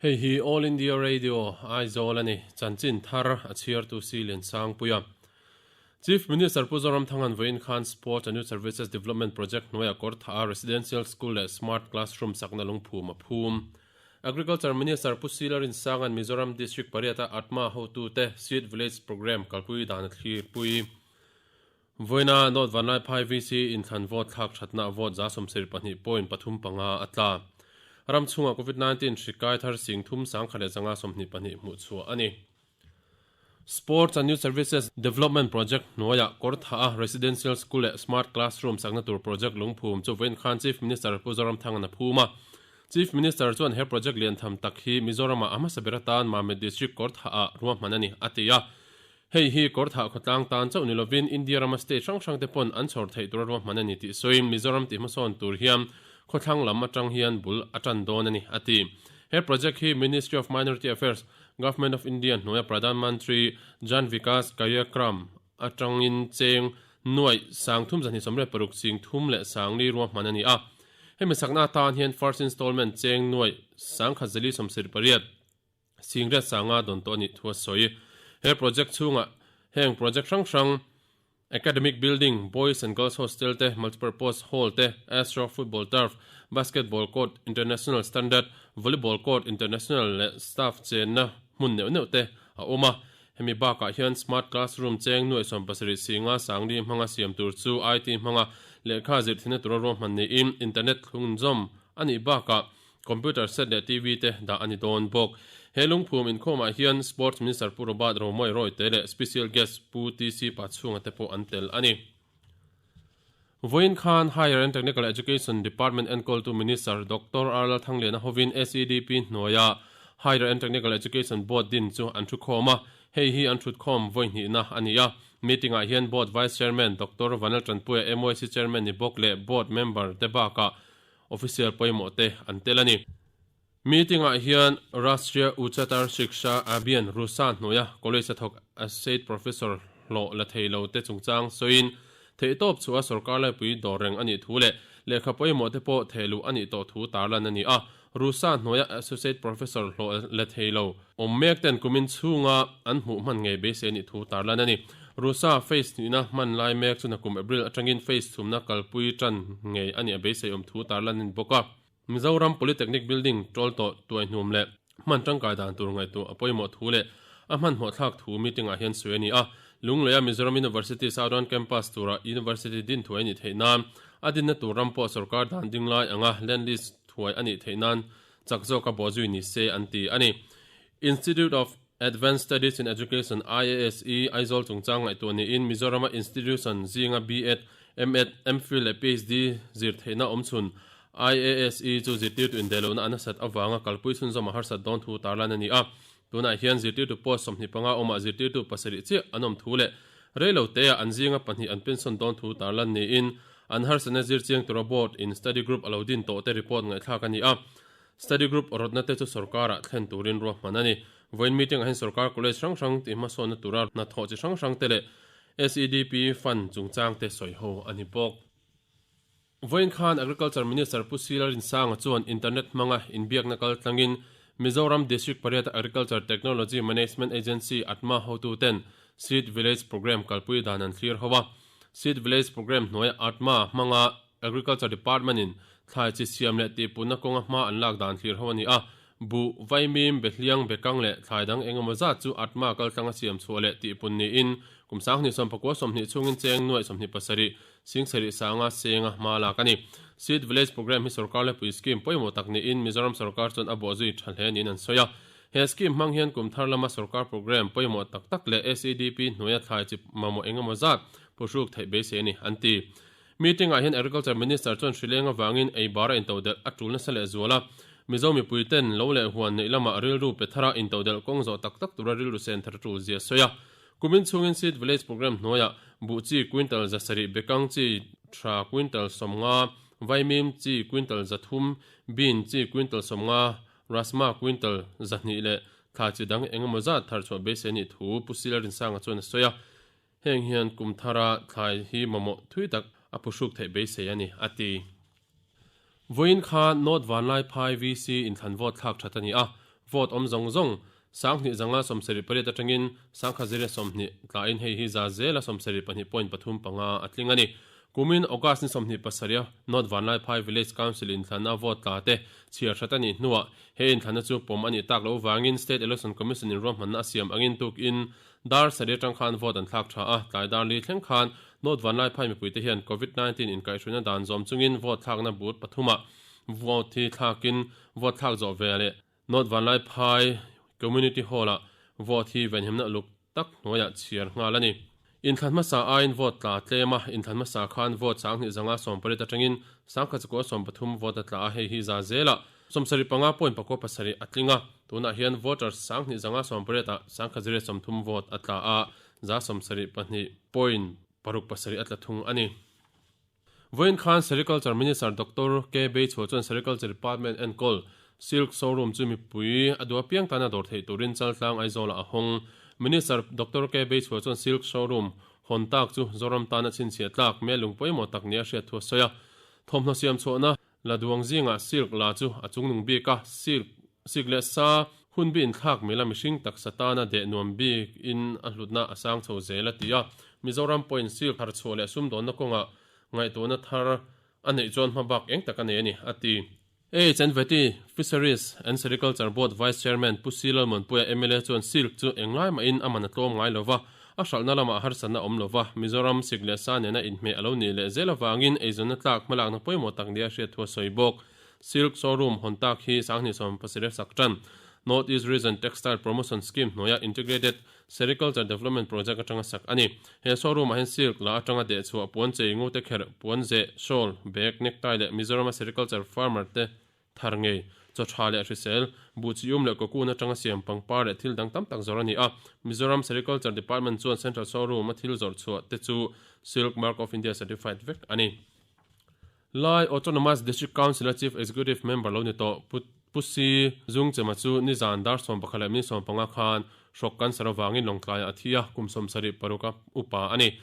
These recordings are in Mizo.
Hei hi All India Radio, Aizawl a ni. Chanchin thar a chhiartu si Liansangpuia. Chief Minister Pu Zoramthanga'n vawiin khan Sports and Youth Services Development Project hnuaiah kawr tha a Residential School leh Smart Classroom sakna lungphum a phum. Agriculture Minister Pu Sila Rinsanga'n Mizoram District pariata ATMA hotute Seed Village Programme kalpui dan a thlirpui. Vawiina North Vanlaiphai VC inthlan vote thlak thatna vote 72.35 a tla. Ram chhungah Covid 19 hri kai thar sing thum 1122 hmuh chhuah a ni. Sports and Youth Services Development Project hnuaiah kawr tha a Residential School leh Smart Classroom sakna tur project lungphum chu vawiin khan Chief Minister Pu Zoramthanga'n a phum a. Chief Minister chuan he project lian tham tak hi Mizoramah a hmasa ber atan Mamit District kawr tha ah ruahman a ni, a ti a. Hei hi kawrthah khawtlang tan chauh ni lovin India rama state hrang hrangte pawn an chhawr theih tura ruahman a ni tih sawiin Mizoram tihhmasawn tur hian khawthlang lam atang hian bul a tan dawn a ni, a ti. He project hi Ministry of Minority Affairs, Government of India hnuaia Pradhan Mantri Jan Vikas Karyakram atangin cheng nuaih sang thum zahnih sawmriat paruk ching thum leh sangli ruahman a ni a. Hemi sakna atan hian first installment cheng nuaih sangkhat zali sawmsarih pariat, Singriat sanga dawn tawh a nih thu a sawi. He project chhungah heng project hrang hrang, Academic Building, Boys and Girls Hostel te, Multipurpose Hall te, Astro Football Turf, Basketball Court, International Standard, Volleyball Court, International leh Staff chenna hmun neuh neuh te a awm a. Hemi bakah hian Smart Classroom cheng nuaih 17 singa sangli hmanga siam tur chu IT hmanga lehkha zirthina tura ruahman niin Internet thlunzawm a nih bakah Computer set leh TV te dah a ni dawn bawk. He lungphum inkhawmah hian Sports Minister Pu Robert Romawia Royte leh Special Guest Pu TC Pachhunga te pawh an tel a ni. Vawiin khan Higher and Technical Education Department enkawltu Minister Doctor R Lalthangliana hovin SEDP hnuaia Higher and Technical Education Board din chu an thukhawm a, hei hi an thutkhawm vawi hnihna a ni a. Meeting-ah hian Board Vice Chairman Doctor Vanel Tanpuia MYC Chairman ni bawk leh Board member te bakah Official pawimawh te an tel a ni. Meeting ah hian Rashtriya Uchatar Shiksha Abhiyan, RUSA, hnuaia college a thawk Associate Professor hlawh la thei lo te chungchang sawiin theihtawp chhuah sorkar laipui dawr reng a nih thu leh lehkha pawimawh te pawh thehluh a nih tawh thu tarlan a ni a. RUSA hnuaia Associate Professor hlawh la thei lo awm mek ten kumin chhunga an hmuh hman ngei beisei a nih thu tarlan a ni. Rusa phase hnihna hman lai mek chu nakum April atangin phase thumna kalpui tan ngei a nih a beisei awm thu tarlan a ni bawk a. Mizoram Polytechnic Building tawl tawh tuaihnum leh hman tangkai dan tur ngaihtuah a pawimawh thu leh a hmanhmawh thlak thu meeting ah hian sawi a ni a. Lungleia Mizoram University Southern Campus tura University din thuai a nih theih nan a dinna tur ram pawh sorkar dan ding lai anga land lease thuai a nih theih nan chak zawka bawhzui ni se an ti a ni. Institute of Advanced Studies in Education, IASE, Aizawl chungchang ngaihtuah niin Mizorama institution zinga B.Ed, M.Ed, M.Phil leh PhD zir theihna awm chhun IASE chu zirtirtu indehlona a nasat avanga kalpui chhunzawm a harsat dawn thu tarlan a ni a. Tunah hian zirtirtu post 25 awmah zirtirtu pasarih chiah an awm thu leh reilo teah an zinga pahnih an pension dawn thu tarlan niin an harsatna zirchiang tura board in study group a lo din tawhte report ngaihthlak a ni a. Study group rawtna te chu sorkarah thlen turin ruahman a ni. Vawiin meeting ah hian sorkar college hrang hrang tih hmasawnna tura hnathawh chi hrang hrang te leh SEDP fund chungchang te sawi ho a ni bawk. Vawiin khan Agriculture Minister Pu Sila Rinsanga chuan internet hmanga inbiakna kal tlangin Mizoram District pariat a Agriculture Technology Management Agency, ATMA, hotuten Seed Village Programme kalpui dan an thlir ho a. Seed Village Programme hnuaia ATMA hmanga Agriculture Department in thlai chi siam leh tihpunna kawnga hma an lak dan thlir ho a ni a, buh, vaimim, behliang, bekang leh thlai dang eng emaw zat chu ATMA kaltlanga siam chhuah leh tihpun niin kum 2020 chhungin cheng nuaih 27 singsarih sanga senga hma lak a ni. Seed Village Programme hi sorkar lepui scheme pawimawh tak niin Mizoram sorkar chuan a bawhzui tha hle niin an sawi a. He scheme hmang hian kum thar lama sorkar programme pawimawh tak tak leh SEDP hnuaia thlai chi mamawh eng emaw zat phuhruk theih beisei a ni, an ti. Meeting ah hian Agriculture Minister chuan hrileng avangin ei bar a intodelh a tul nasa leh zual a, Mizo mipui ten lo leh huan neih lamah rilru pe thar a intodelh kawng zawh tak tak tura rilru sen thar a tul zia sawi a. Kumin chhungin Seed Village Programme hnuaiah buh chi quintal zasarih, bekang chi tha quintal 50, vaimim chi quintal 300, bean chi quintal 50, rasma quintal 200 leh thla chi dang engemaw zat thar chhuah beisei a nih thu Pu Sila Rinsanga chuan a sawi a. Heng hian kum thara thlai hi mamawh thui tak a phuhruk theih beisei a ni, a ti. Vawiin kha North Vanlaiphai VC inthlan vote thlak that a ni a. Vote awm zawng zawng 2778 atangin 1120 tlain hei hi za zela 72.35 a tling a ni. Kumin August ni 27 a North Vanlaiphai Village Council inthlanna vote tla te chhiar hrat a nih hnuah he inthlanna chu pawm a nih tak loh vangin State Election Commission in ruahmanna a siam angin tukin dar sarih atang khan vote an thlak tha a, tlai dar li thleng khan North Vanlaiphai mipuite hian Covid 19 inkaihhruina dan zawm chungin vote thlakna booth pathumah vote hi thlakin vote thlak zawh ve leh North Vanlaiphai Community Hall-ah vote hi venhimna uluk tak hnuaiah chhiar nghal a ni. Inthlan hmasa aiin vote tla tlem a, inthlan hmasa khan vote 2018 atangin 1113 vote a tla a, hei hi za zelah 75.7 a tling a, tunah hian voters 2018 ah 1030 vote a tla a, za 72.67 a tla thung a ni. Vawiin khan Sericulture Minister Doctor K. Beichhuah chuan Sericulture Department enkawl Silk Showroom chu mipui a duh apiang tana dawr theih turin Chaltlang Aizawlah a hawng. Minister Doctor K. Beichhuah chuan Silk Showroom hawn tak chu Zoram tana chhinchhiah tlak mel lung pawimawh tak nia hriat thu a sawi a. Thawmhnaw siam chhuahna la duang zingah silk la chu a chungnung bik a, silk sik leh sa hun bi inthlak mila mihring taksa tana deh nuam bik in a hlutna a sang chho zel a ti a. Mizoram pawhin silk thar chhuah leh sumdawnna kawngah ngaihtuahna thar a neih chuan hma bak eng tak a nei a ni, a ti. AHNVT, Fisheries and Sericulture Board Vice Chairman Pu C. Lalmuanpuia mla chuan silk chu englai mahin a man a tlawm ngai lova, a hralhna lamah harsatna a awm lova, Mizoram sik leh sa nena inhmeh a lo nih leh zel avangin eizawnna tlak hmalakna pawimawh tak nia hriat thu a sawi bawk. Silk Showroom hawn tak hi 2017 sak tan North East Region Textile Promotion Scheme hnuaia Integrated Sericulture Development Project atanga sak a ni. He showroom ah hian silk la atanga dehchhuah puan chei ngute kherh, puan zeh, shawl, bag, necktie leh Mizorama sericulture farmer te thar ngei, chaw tha leh hrisel, buh chi um leh cocoon atanga siam pangpar leh thil dang tam tak zawrh a ni a. Mizoram Sericulture Department chuan Central Showroom a thil zawrh chhuah te chu Silk Mark of India certified vek a ni. Lai Autonomous District Council-a Chief Executive Member lo ni tawh Pu Pu Si Zungchema chu nizan dar 11 leh minute 15 khan hrawk cancer avangin Lawngtlaiah a thi a, kum 76 a upa a ni.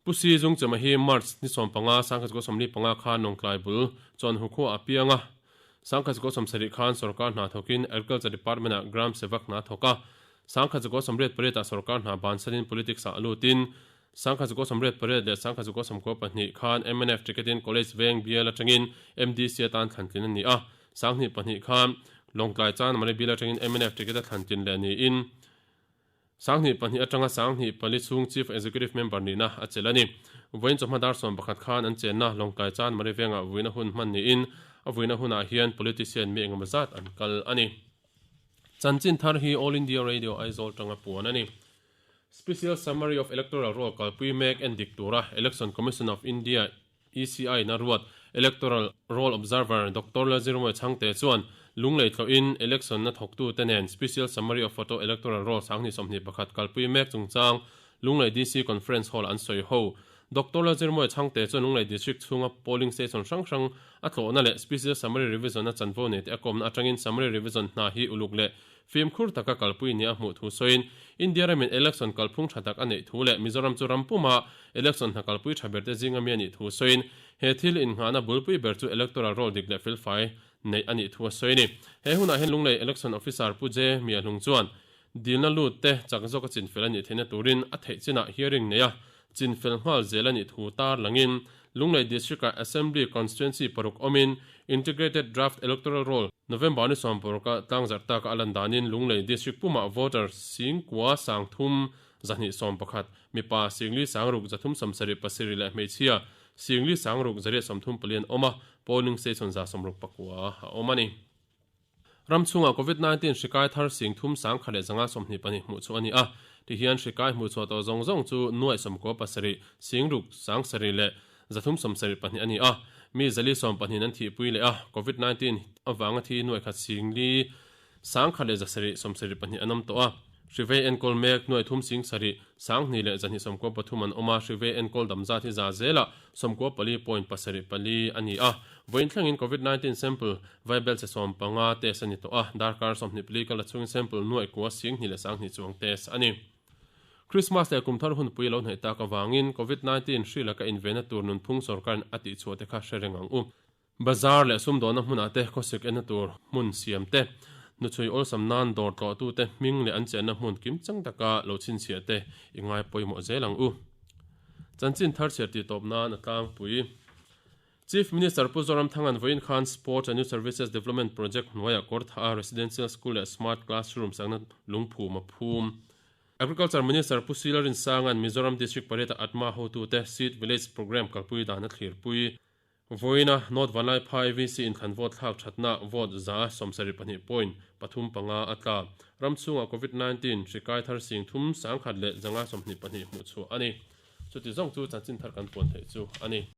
Pu Si Zungchema hi March ni 15, 1945 khan Lawngtlai bul Chawnhu khua a piang a, 1970 khan sorkar hna thawkin Agriculture Department-ah Gram Sevak hna thawk a, 1988 ah sorkar hna bansanin politics-ah a lutin 1988 leh 1992 khan mnf ticket-in College Veng bial atangin MDC atan thlantlin a ni a, 2002 khan Lawngtlai Chanmari bial atangin mnf ticket-a thlantlin leh niin 2002 atanga 2004 chhung Chief Executive Member nihna a chelh a ni. Vawiin chawhma dar 11 khan an chenna Lawngtlai Chanmari Vengah vuina hun hman niin a vuina hunah hian politician mi engemaw zat an kal a ni. Chanchin thar hi All India Radio Aizawl tanga puan a ni. Special Summary of Electoral Roll kalpui mek en dik tura Election Commission of India, ECI, na ruat Electoral Roll Observer Doctor Lalzirmawia Chhangte chuan lunglei tlawhin election na thawktute nen Special Summary of Photo Electoral Roll 2021 kalpui mek chungchang Lunglei DC Conference Hall an sawi ho. Doctor Lalzirmawia Chhangte chuan Lunglei District chhunga polling station hrang hrang a tlawhna leh Special Summary Revision a chanvo nei te a kawmna atangin Summary Revision hna hi uluk leh Fimkhur taka kalpui nia hmuh thu sawiin, India ramin election kalphung tha tak a neih thu leh Mizoram chu ram puma election hna kalpui tha berte zinga mi a nih thu sawiin, he thil innghahna bulpui ber chu electoral roll dik leh felfai neih a nih thu a sawi a ni. He hunah hian Lunglei Election Officer Pu J. Miahlung chuan dilna lut te chak zawka chinfel a nih theihna turin a theih chinah hearing neia chinfel nghal zel a nih thu tar langin Lunglei District-ah Assembly Constituency paruk awmin Integrated Draft Electoral Roll November ni 16 a tlangzarh taka a lan danin Lunglei District pumah voter singkua 3,211, mipa singli sangruk 377 leh hmeichhia singli sangruk 134 an awm a, polling station 169 a awm a ni. Ram chhungah Covid 19 hri kai thar sing thum sangkhat leh zanga 22 hmuh chhuah a ni a, tihian hri kai hmuh chhuah tawh zawng zawng chu nuaih 97, sing ruk sang sarih leh 372 a ni a, mi zali sawmpahnihin an thihpui leh a, Covid 19 avanga thi nuaih khat sing li sangkhat leh zasarih 72 an awm tawh a. Hrivei enkawl mek nuaih thum sing sarih sanghnih leh zahnih 93 an awm a, hrivei enkawl dam zat hi za zelah 94.74 a ni a. Vawiin thlengin Covid 19 sample vaibel che 15 test a ni tawh a, darkar 24 kal a chhungin sample nuaih kua sing hnih leh sanghnih chuang test a ni. Krismas leh kumthar hunpui a lo hnaih tak avangin Covid 19 hri laka invenna tur nunphung sorkarin a tihchhuah te kha hre reng ang u. Bazar leh sumdawnna hmunah te khawsik enna tur hmun siam te, Hnuchhui awlsam nan dawr tlawhtute hming leh an chenna hmun kimchang taka lo chhinchhiah te i ngai pawimawh zel ang u. Chanchin thar chhiar tih tawp nan a tlangpui. Chief Minister Pu Zoramthanga'n vawiin khan Sports and Youth Services Development Project hnuaiah Kawrthaha Residential School leh Smart Classroom sakna lungphum a phum. Agriculture Minister Pu Sila Rinsanga'n Mizoram District pariata ATMA hotute Seed Village Programme kalpui dan a thlirpui. Vawiina North Vanlaiphai VC inthlan vote thlak thatna vote 72 point 35 a tla. Ram chhungah Covid 19 hri kai thar sing thum 124 hmuh chhuah a ni. Chuti zawng chu chanchin thar kan puan theih chu a ni.